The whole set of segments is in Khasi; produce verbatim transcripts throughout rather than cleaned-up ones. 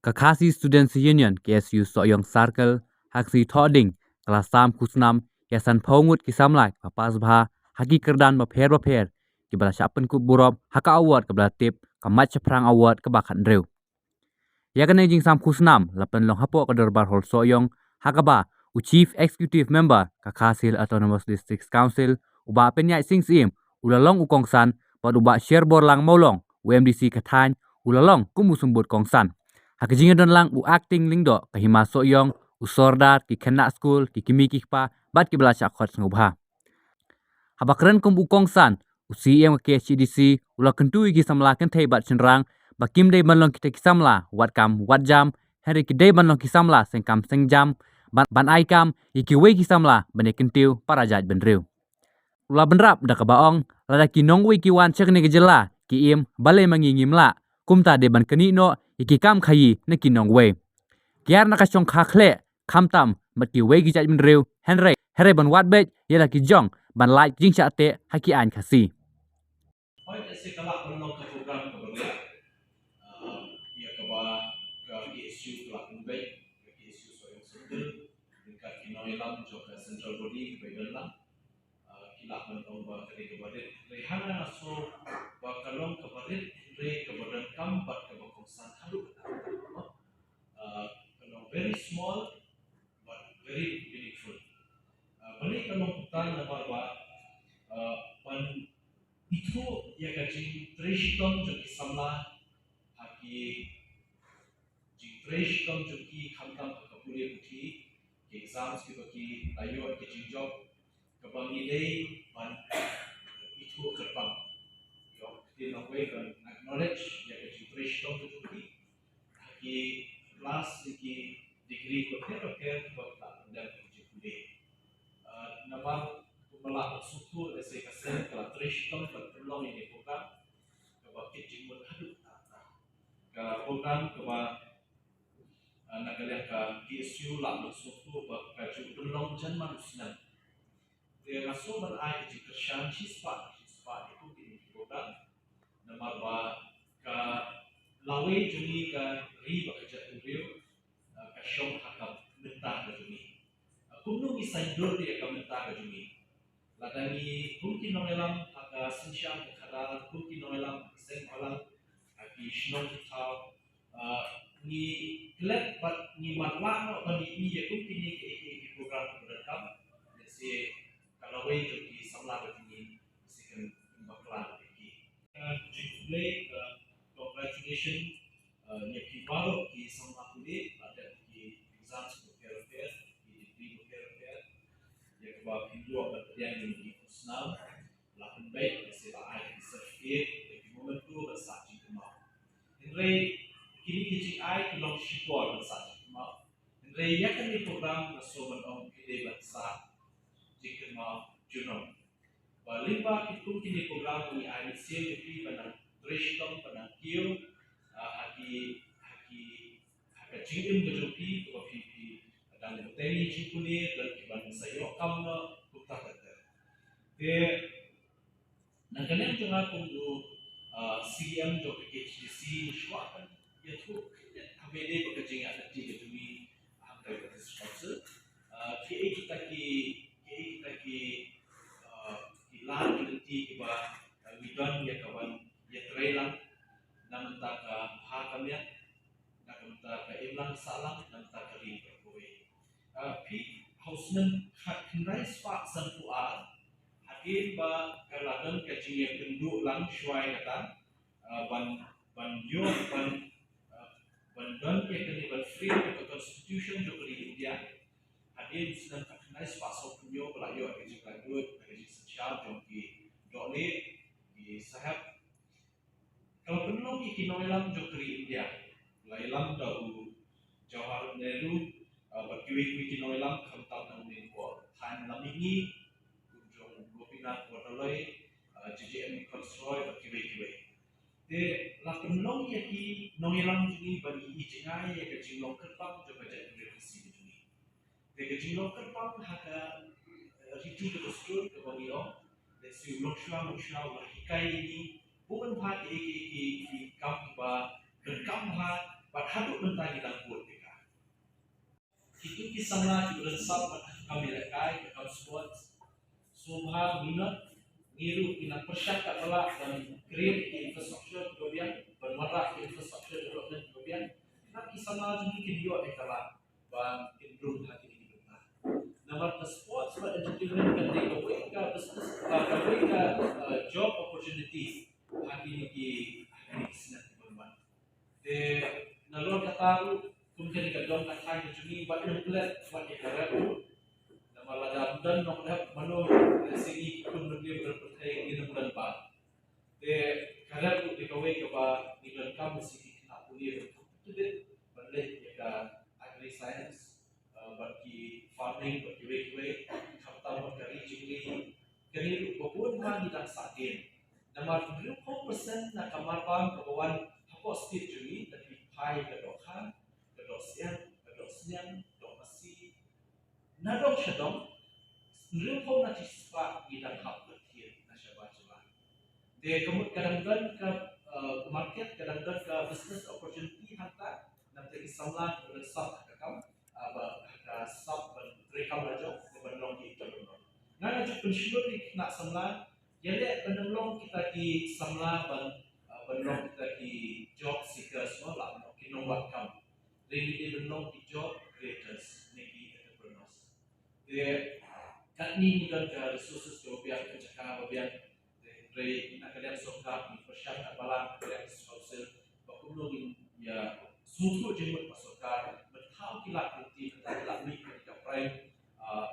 Ka Khasi Students Union, K S U Sohiong Circle, ha ka sngi Thohdieng, ka la sam khusnam ïa sanphew ngut ki samla kiba pass bha ha ki kyrdan bapher bapher, kiba la shah pynkup burom ha ka award kaba la tip ka Mait Shaphrang Award kaba khathynriew. Ïa kane ka jingsam khusnam la pynlong hapoh ka Dorbar Hall Sohiong, ha kaba u Chief Executive Member ka Khasi Hills Autonomous District Council, u Bah Pynïaid Sing Syiem, u la long u kongsan, bad u Bah Sherborlang Mawlong, u M D C ka thaiñ, u la long kum u symbud kongsan. Ha ka jingïadon lang u Acting Lyngdoh ka Hima Sohiong, u Sordar, ki khynnah skul, ki kmie ki kpa, bad kiba la shah khot sngewbha. Haba kren kum u kongsan, u C E M ka K H A D C u la kyntu ïa ki samla kynthei bad shynrang ba kim dei ban long kita ki samla wat kam wat jam, hynrei ki dei ban long ki samla seng kam seng jam, ban, ban ai kam ïa kiwei ki samla ban ïa kyntiew para jaitbynriew. U la bynrap da kaba ong, lada ki nongwei ki wan sha kane ka jylla ki im, balei ma ngi ngim lah? Kumta dei ban knieh noh ïa ki kam khaïi na ki nongwei. Kiar na ka shongkha khleh, khamtam bad kiwei ki jaitbynriew, hynrei, hynrei ban wad beit ïa la ki jong ban lait jingshah teh ha ki aiñ Khasi. Hooid, ïa se ka lah ban long ka program kaba riat, ah, ïa kaba ka K S U ka lah pynbeit, ka K S U Sohiong Circle, ryngkat ki nongïalam jong ka central body kaba ïadon lang. Ah, ki lah ban ong ba ka dei kaba rit. Hynrei hana nga sngew ba ka long kaba rit, hynrei kaba donkam bad kaba kongsan haduh katta. Ah, ka long very small but very meaningful. Ah, balei ka long kumta? Namar ba, ah, ban ithuh ïa ka jingtrei shitom jong ki samla ha ki jingtrei shitom jong ki, khamtam ha ka pule puthi, ki exams kiba ki la ïoh, ki jingjop, kaba ngi dei ban ithuh kyrpang. Ïoh, ki nongwei ban acknowledge ïa ka jingtrei shitom jong ki ha ki class, ki degree bapher bapher kiba ki la pyndep ha ka jingpule. Ah, namar kumba la sngewthuh, lehse ka seng ka la trei shitom ban pynlong ïa kane ka program kaba kit jingmut haduh katta. Ka program kaba, ah, na ka liang ka K S U la sngewthuh ba ka ju pynlong jan man u snem. Te nga sngew ban ai ka jingkyrshan shispah shispah ïa kum kine ki program. Namar ba ka lawei jong ngi ka ri bad ka jaitbynriew, ah, ka shong ha ka bynta ka jong ngi. Ah, kumno ngi saiñdur ïa ka bynta ka jong ngi? Lada ngi kum ki nongïalam ha ka synshar ka khadar, kum ki nongïalam ha ka seng bhalang, ha ki shnong ki thaw, ah, ngi klet bad ngi matlah noh ban ïohi ïa kum kine ki, ki, ki program kiba donkam. Lehse ka lawei jong ki samla ka jong ngi, lehse kan, kan bakla ïa ki. Ah, jingkhublei, ah, congratulations, ah, ïa phi baroh ki samla pule, la dep ki exams bapher bapher, ki degree bapher bapher, ïa kaba phi ïoh ban pdiang ïa ki khusnam, la pynbeit, lehse la ai ki certificate, ïa ki memento ban sah jingkynmaw. Hynrei kine ki jingai ki long shipor ban sah jingkynmaw. Hynrei ïa kane program nga sngew ban ong ki dei ban sah jingkynmaw junom. Ba lyngba ki kum kine program ngi ai mynsiem ïa phi ban nang trei shitom, ban nang kiew, ah, ha ki, ha ki, ha ka jingim ka jong phi, kaba phi, phi dang bteng ïa jingpule, don kiban sa ïoh kam noh, kumta ter ter. Te na ka liang jong nga kum u, ah, C E M jong ka K H A D C, shuwa ban ïathuh khyndiat ha kaba ïadei bad ka jingïaid lynti ka jong ngi ha ka Baptist Council. Ah, kiei kita ki, kiei kita ki, ah, ki lad ki lynti kiba, ah, ngi don ïa kaban ïatrei lang na ka bynta ka bha ka miat, na ka bynta ka imlang sahlang, na ka bynta ka ri baroh kawei. Ah, phi, ha u snem khatkhyndai spah sanphew ar, hadien ba ka la don ka jingïakynduh lang shuwa ïa kata, ah, ban, ban ïoh, ban, ah, ban don ïa kane, ban frame ïa ka constitution jong ka ri India. Hadien u snem khatkhyndai spah sawphew hynñiew ba la ïoh ïa ka jinglaitluid, ïa ka jingsynshar jong ki dohlieh, ki sahep, ka la pynlong ïa ki nongïalam jong ka ri India. La ïalam da u Jawaharlal Nehru, ah, bad kiwei kiwei ki nongïalam khamtam na une u por. Thaiñ Lammihngi, kum jong u Gopinath Bordoloi, ah, J J M Munkholsroy bad kiwei kiwei. Te la pynlong ïa ki nongïalam jong ngi ban ïohi jngai ïa ka jinglong kyrpang jong ka jaitbynriew Khasi ka jong ngi. Te ka jinglong kyrpang ha ka, eh, riti ka dustur kaba ngi ong, te shu long shuwa long shuwa u la hikai ïa ngi bun bha ïa ki, ki, ki kam kiba donkam bha, bad Haduh mynta ngi dang bud ïa ka. Kito ki samla kiba don sap bad kam ïalehkai, ka kam sports, sngewbha minot, ngi ruh ngi nang pyrshang katba lah ban create ki infrastructure kiba biang, ban wanrah ki infrastructure development kiba biang. Namar ki samla jong ngi kin ïoh ïa ka lad ba kin rung ha kine ki bynta. Namar ka sports bad entertainment kan dei kawei ka business, ah, kawei ka, ah, job opportunity ha kine ki, ha kine ki snem kiban wan. Te nalor kata ruh kum kane ka dong ka thaiñ ka jong ngi, wat nym plet wat ïa ka rep ruh. Namar lada ym don nongrep, mano lehse ngi ki khun nongrim ba pyrthei ngin ym don ba. Te ka rep ruh dei kawei kaba ngi donkam, lehse ki khynnah pule ban kham up to date ban leh ïa ka agri science, eh, bad ki farming bad kiwei kiwei, khamtam bad ka ri jong ngi. Kane ruh ba bun ma ngi dang sah dien. Namar hynriewphew percent na ka marbam kaba wan hapoh state jong ngi, na ki phai ka Dohkha, ka Dohsiang, ka Dohsniang, Dohmasi, na dong sha dong, hynriewphew na chispah ngi dang hap ban thied na shabar jylla. Te ka mut ka dang don ka, eh, market, ka dang don ka business opportunity hangta, namar ki samla ki dang sap ha ka kam, ah, ba ha ka sap ban treikam la jong, ban long ki entrepreneur. Nga nga ju pynshlur ïa ki khynnah samla, ïaleh ban ym long kita ki samla ban, ah, ban long kita ki job seekers mo, la long ki nongwad kam. Hynrei ngi dei ban long ki job creators ne ki entrepreneurs. Te katne ngi don ka resources kaba biang, ka jaka ba biang. Te hynrei na ka liang sorkar ngi pyrshang katba lah, na ka liang council, ba kumno ngin ïa sngewthuh jingmut bad sorkar, ban thaw ki lad lynti, ban thaw ki lad mih, ka prime, ah,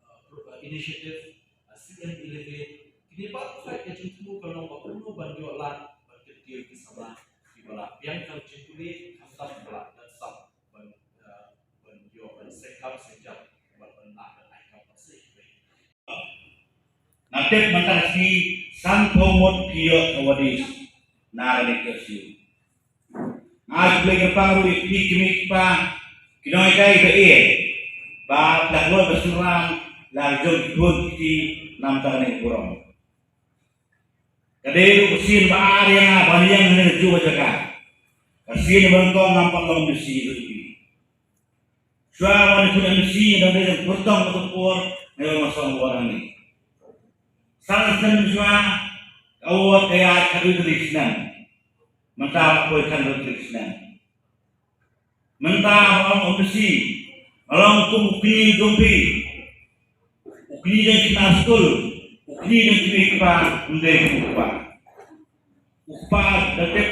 ah, pro-, ah, initiative, ah, C M Elevate. Kine baroh ka jingthmu ka long ba kumno ban ïoh lad ban kyntiew ki samla kiba la biang ka jingpule, khamtam ba la dang sap ban, ah, ban ïoh ban seng kam seng jam, ban, ban lah ban ai kam ban seng. Nga tip mynta ka sngi sanphew ngut ki ïoh awardees na ka K S U. Nga ai khublei kyrpang ruh ïa ki kmie ki kpa, ki nonghikai ba ïeit, ba phi la kloi ba synran ïa la ka jong ki khun ki kti na ka bynta kane ka burom. Ka dei ruh ka sien ba ar ïa nga ban ïeng hangne ha kajuh ka jaka. Ka sien ba nyngkong ngam pat long M D C ruh ïa phi. Shuwa ban ïakhun M D C nga dang dei tang kyrtong ka por, nga ïoh ban song bor hangne. San snem shuwa ka award ka ïaid khathynriew tylli ki snem. Mynta ka poi khathynriew tylli ki snem. Mynta nga long M D C, nga long kum u kñi jong phi, u kñi jong ki khynnah skul, u kñi jong ki kmie ki kpa, ym dei kum u kpa. U kpa da tip,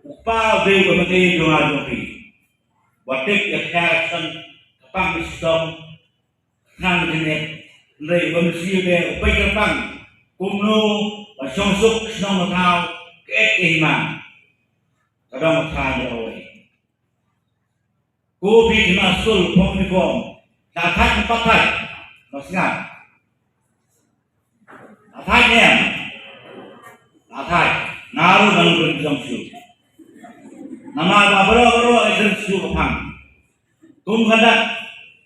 u kpa u dei u kmie jong nga jong phi. Wat tip ïa ka kyrteng ka pang ka shitom, ka kyrteng ka jingngeit, hynrei u M D C u dei u peit kyrpang kumno ban shong suk ka shnong ka thaw, ka et ka hima, ka dong ka thaiñ jong u. Ko phi khynnah skul phong uniform, la thait ne pat thait, la sngap. La thait ne em? La thait. Nga ruh ngan pynjong shuh. Namar ba baroh baroh ki kren shuh ka phang. Kum ka dak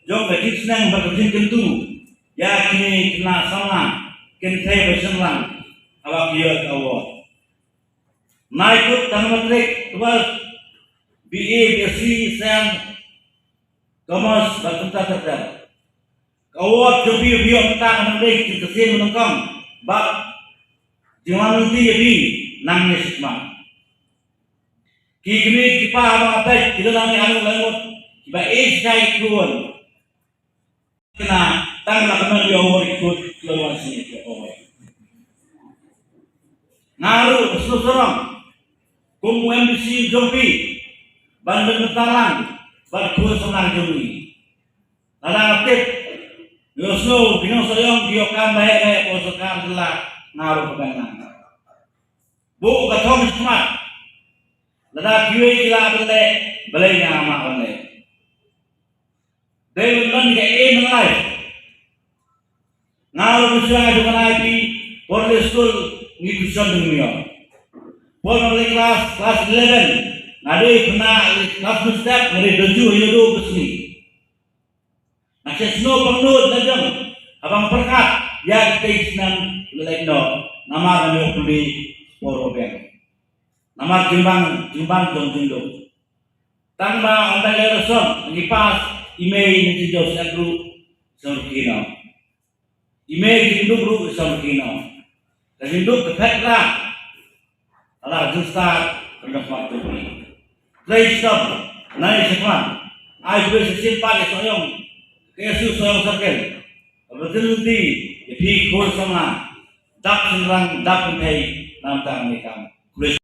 jong ka jingsneng bad ka jingkyntu ïa kine ki khynnah samla kynthei bad shynrang haba ki ïoh ka award. Nai kut tang matric, twelve, B A, B S C, Science, Commerce bad kumta ter ter. Ka award jong phi, phi ïoh mynta ka dang dei ka ktien ba nyngkong bad jingwan lynti ïa phi nangne shakhmat. Ki kmie ki kpa ba nga peit ki don hangne arngut laingut kiba ïeit shai ki khun. Kane tang na ka nang ïa u mari kut, la wan sini ke oi. Nga ruh ka sngewsarong kum u M D C jong phi ban pynbynta lang bad khun samla jong ngi. Lada nga tip ïohsngew ki nongshong shnong ki ïoh kam ba heh ba heh ka sorkar jylla, nga ruh ka ban lang. Buh ka thong shakhmat. Lada kiwei ki lah ban leh, balei nga ngam lah ban leh? Dei ban don ka aim in life. Nga ruh mynshuwa nga ju kynai phi, por leit skul ngi tuition jong ngi ïoh. Por nga leit klas, klas eleven, nga dei khynnah leit klas mynstep, nga dei donju ha ïohdu ka sngi. Nga shah sngewbha pynlut la jong haba nga pyrkhat ïa kitei ki snem leit noh, namar nga ïoh pule por ba biang. Namar jingbang, jingbang jong jingdum. Tang ba ym dei election ngi pass, i mei i jingjaw siat ruh i sngewrkhie noh. I mei i jingduk ruh i sngewrkhie noh. Ka jingduk ka phet la. Ala jingstad ka dang smat tu ni. Trei shitom, nai shitom. Ai khublei sa shisien pat ïa Sohiong, K S U Sohiong Circle. Ka ba dei lynti ïa phi khun samla. Dap shynrang, dap kynthei, na bynta kane ka kam. Khublei.